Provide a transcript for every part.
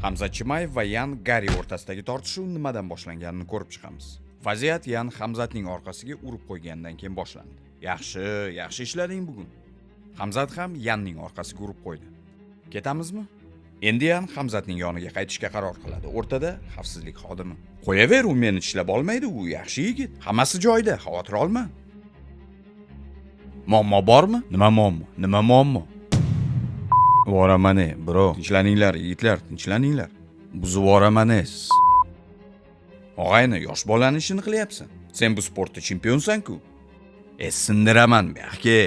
Hamzat Chimayev va Yan Gari o'rtasidagi tortishuv nimadan boshlanganini ko'rib chiqamiz. Vaziyat Yan Hamzatning orqasiga urib qo'yganidan keyin boshlandi. Yaxshi, yaxshi ishlading bugun. Hamzat ham Yanning orqasiga urib qo'ydi. Ketamizmi? Endi Yan Hamzatning yoniga qaytishga qaror qiladi. O'rtada xavfsizlik xodimi. Qo'yaver, u meni tishlab olmaydi, u yaxshi yigit. Hammasi joyida, xavotir olma. Muammo bormi? Nima muammo? Nima muammo? Voraman, bro. Tinchlaninglar, yigitlar, tinchlaninglar. Buzib yuboraman. Og'ayni, yosh bolani ishini qilyapsan. Sen bu sportda chempionsan-ku. E, sindiraman, aka.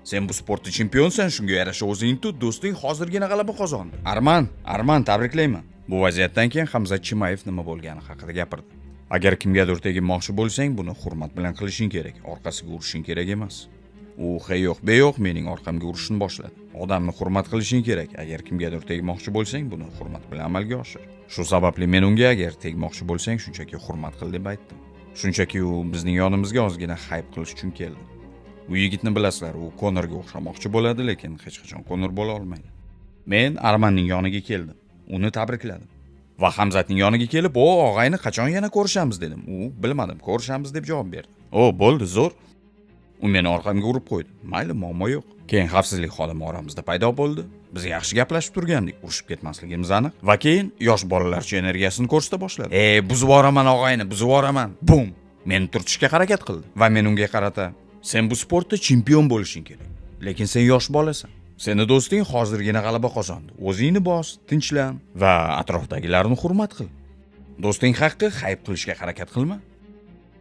Sen bu sportda chempionsan, shunga yarasha o'zingni tut, do'sting hozirgina g'alaba qozondi. Arman, Arman, tabriklayman. Bu vaziyatdan keyin Hamzat Chimayev nima bo'lgani haqida gapirdi. Agar kimgadir teginmoqchi bo'lsang, buni hurmat bilan qilishing kerak, orqasiga urishing kerak emas. U he yo'q, be yo'q mening orqamga urishni boshladi. Odamni hurmat qilishing kerak. Agar kimgadir tegmoqchi bo'lsang, buni hurmat bilan amalga oshir. Shu sababli men unga agar tegmoqchi bo'lsang, shunchaki hurmat qil deb aytdim. Shunchaki u bizning yonimizga ozgina hayp qilish uchun keldi. U yigitni bilasizlar, u Konorga o'xshamoqchi bo'ladi, lekin hech qachon Konor bo'la olmaydi. Men Armanning yoniga keldim. Uni tabrikladim. Va Hamzatning yoniga kelib, "O, og'ayni, qachon yana ko'rishamiz?" dedim. U "Bilmadim, ko'rishamiz" deb javob berdi. "O, bo'ldi, zo'r." U meni orqamga urib qo'ydi. Mayli, muammo yo'q. Keyin xavfsizlik xodimi oramizda paydo bo'ldi. Biz yaxshi gaplashib turgandik, urushib ketmasligimiz aniq. Va keyin yosh bolalarcha energiyasini ko'rsata boshladi. "E, buzib yuboraman, og'ayni, buzib yuboraman." Bum! Meni turtishga harakat qildi. Va men unga qarata: "Sen bu sportda chempion bo'lishing kerak. Lekin sen yosh bolasan. Seni do'sting hozirgina g'alaba qozondi. O'zingni bos, tinchlan va atrofdagilarni hurmat qil. Do'sting haqqi hayb qilishga harakat qilma."